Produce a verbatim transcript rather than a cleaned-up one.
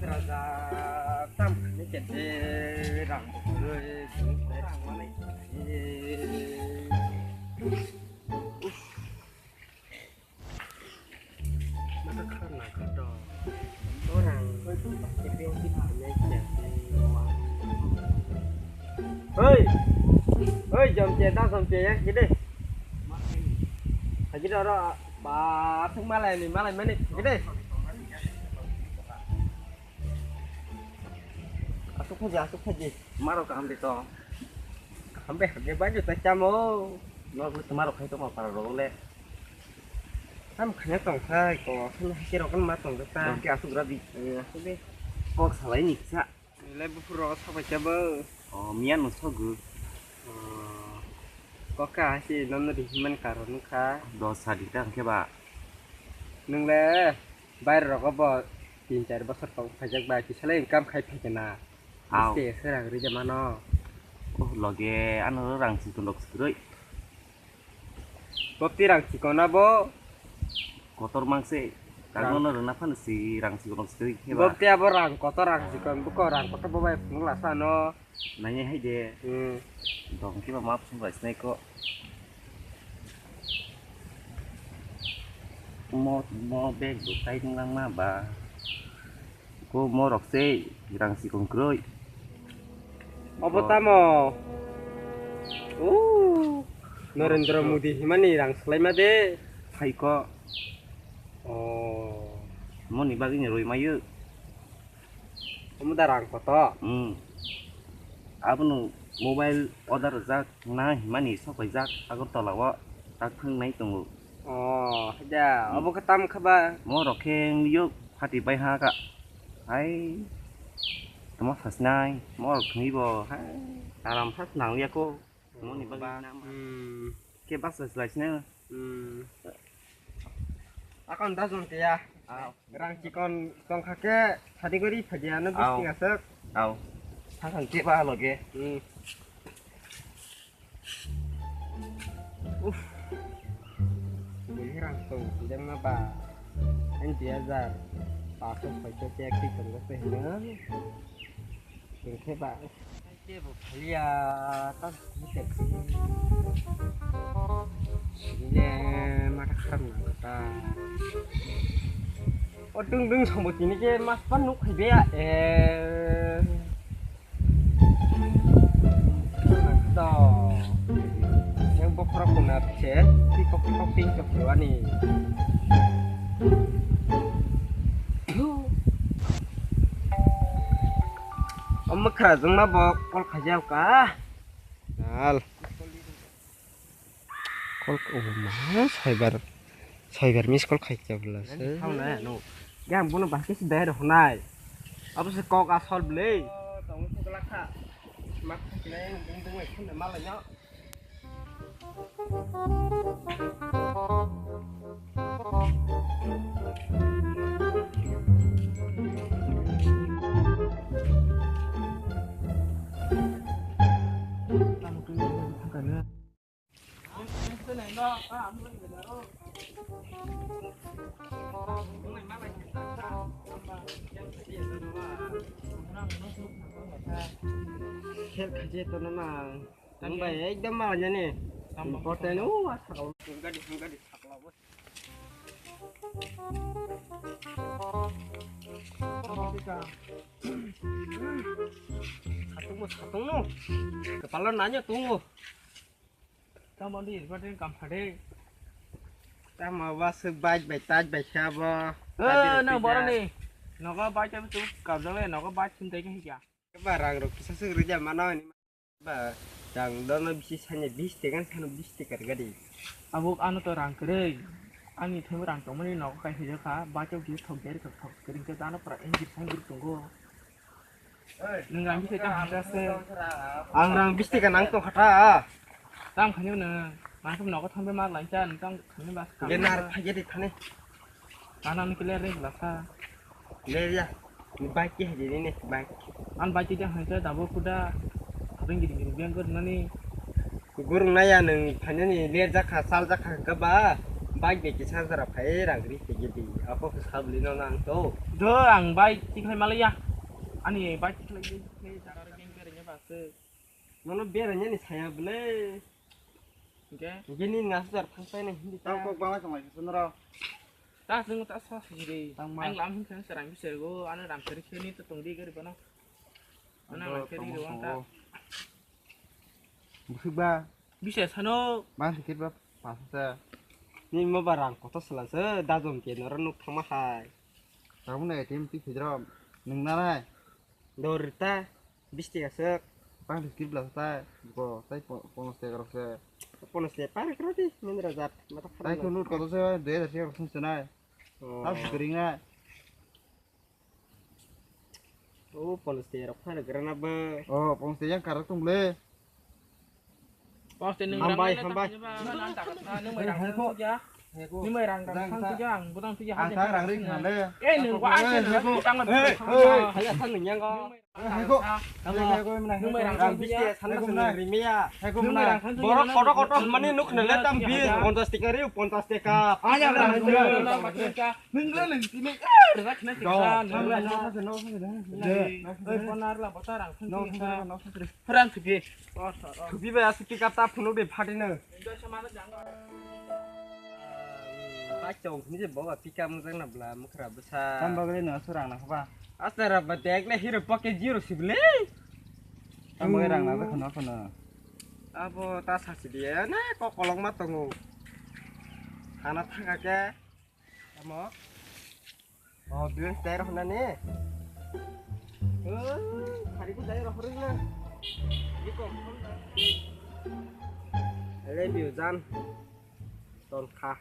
Raja, tam khaini kete rang bwrwi, rang manai. Mata kharna khato. Orang. Hei. Hei, jomche, da jomche, ya, gede. Lagi doro, ba, thung malai ni, malai mani, gede. Asuk khaji, asuk khaji. Maro kaham de to. Kaham be, be banjo ta chamo. No, tomorrow khai to ma para role. Ham khanya tong khai ko, khanya hake rok ma tong ta. Dong ke asuk rabi. Eh, asuk de. Kok salai ni kisa. Nilai buphur rok sabai cha bo. Oh, miyan no sogu. Oh. Kok ka hasi non ri himan karon kha. Do sadi ta khe ba. Nung le bair rok bo tin char bosor tong phajak ba kisa le income khai phai kana. Aw. Biste serang rija mano. Oh, loge ano rang si tundok skroi. Bopti rang chikon na bo. Kotor mangse. Rang. Kagno no rwna phano si rang chikon nok skroi khe ba. Bopti abo rang kotor rang chikon buko rang kotor bo bai phunuk lasa no. Nanya hai de. Hmm. Dong khe ba ma phung bai snai ko. Mo, mo bag bo tai nang ma ba. Ko morok se rang sikon kroi. Obo tamo? Oh, Narendra Modi himani rang salaima de. Hai ko. Oh. Moni bagwi ni roi mayo. Omo da rang koto? Hmm. Abono mobile order jak na himani sok pai jak Agartala o tak thang nai tongo. Oh, haida, hmm. Obo khe tam kha ba? Mo rok khe wng yo phati bai ha ka. Hai, tamo phas nai, mo rok thwi bo, hai, aram phas nang ya ko. Mo ni bagwi ba, na ma. Hmm. Khe bus lai sinai. Hmm. Akon da jon te ya. Aw. Rang chikon tong kha khe sadi gori phaji ano. Aw. Bising aswk. Aw. Sakang khe ba loge. Hmm. Uff. Bui rang tong sijak ma ba. Ang dui hajar paso soiso te ek tik tong se hino. Tong khe ba. Kebo phalia ta. Sini le mata kharap na ta. O dung dung sambo tini ke mas pan nuk khai be ya. Eh. To. Yang bokhorok kuna se, pikok pikok ting tok ani. O mwkhra jwngma bo call khaijak ka. Nal. Call, oh, ma, cyber, cyber miss call khai kya bwla se. Thang na, no. Yang bono bahai se dai rok nai. Abo se kok asol bwle. Oh, tong se bwla kha. Mak kha kile, bung bung ai khun ma lai no. Kher khaje to nana. Tang bai ekdom ma jani. Important o wa sakao. Gadi gadi sakao. Satung mo satung no. Kepala nanya tungo. Tamo di, berarti kam phade. Tamo ba se baj bai taj bai kha bo. Eh, nang boroni. Nogo baj tam tu kabjale, nogo baj sim tai khe kya. Ba rang rok kisa se rija mano ni. Ba rang dono bisi sanya bis tekan sano bis tekar gadi. Abuk ano to rang kwrwi. Ani thaibo rang tongmani nogo kai hija kha, baj o kisa thok jari thok thok kwrwi khe dano pura engir sangir tongo. Nwng rang bisi tang hamjak se. Ang rang bisi ka nang tong kha ta. Tang khainwi nwng. Mangsa nogo thangwi ma lai cha, nwng tang khainwi bas. Ge nar phai ge de thani. Ana ni kile re bla sa. Le ya. Ni bike ke haji ni bike. An bike ke haji da bo kuda. Abeng gidi gidi biang gor nani. Gurung na ya nwng phainani ler jakha, sal jakha hwnkhe ba, Bike bai kisa jora phai rang ri tigi di. Apo khe sabli no nang to. Do ang bike tikhlai malaya. Ani bike tikhlai di, tikhlai jara ring bere nya base. Nono bere nya ni saya bele. Oke. Oke ni ngas jar phang sai na hindi ta. Tang kok bang lai khamai kisa nara. Ta sung ta sa siri. Tang ma. Ang lam hin khan serang bisa go, ano ram seri kheni to tong di gari bana. Ano ram seri go anta. Busuk ba. Bisa sano. Bang sikit ba pasa sa. Ni ma barang koto sela se dajom ke noro nuk thangma hai. Tabuk na A T M ti khidrom. Nung na nai. Dor ta. Bisti aswk. Bang sikit bla sa. Bo tai ponos te garok se. Ponos te par kra di. Min rajat. Mata khara. Tai ko lut koto se dui hajar se garok se nai. Oh. Tab sikring nai. Oh, ponos te rok phano grana ba. Oh, ponos te yang karak tung le. Ponos te nung hambai, rang hambai. Nung mai rang thang tuya. Nung mai rang thang tuya, ang budang tuya. Ang thang rang ring khale. Eh, nung wa ang thang tuya. Hai, thang nung yang ko. Hai ko. Nung mai rang thang tuya. Ang bisi sana sana rimia. Hai ko. Borok koto koto mani nuk nele tam bis, ponchas teka ri, ponchas teka. Anya rang tuya. Nung le nung tini. Rwak na siksa, nung le. Oi, ponar la bota rang thang siksa. Rang thupi. Thupi bai aswk pick up ta phunuk de phatino. Bike chong ni je boba pick up mujak na bla mukhra bwsa. Tam bagwi no aswk rang na khoba. Asta ra ba dek le hero pocket zero sibli. Tam bagwi rang na khno khno. Abo ta sasi dia na ko kolok ma tongo. Hana thanga ke. Tamo? Oh, dui tayar hwnani? Oh, hari ku tayar hwnani. Ini kok. Ele biujan. Ton kha.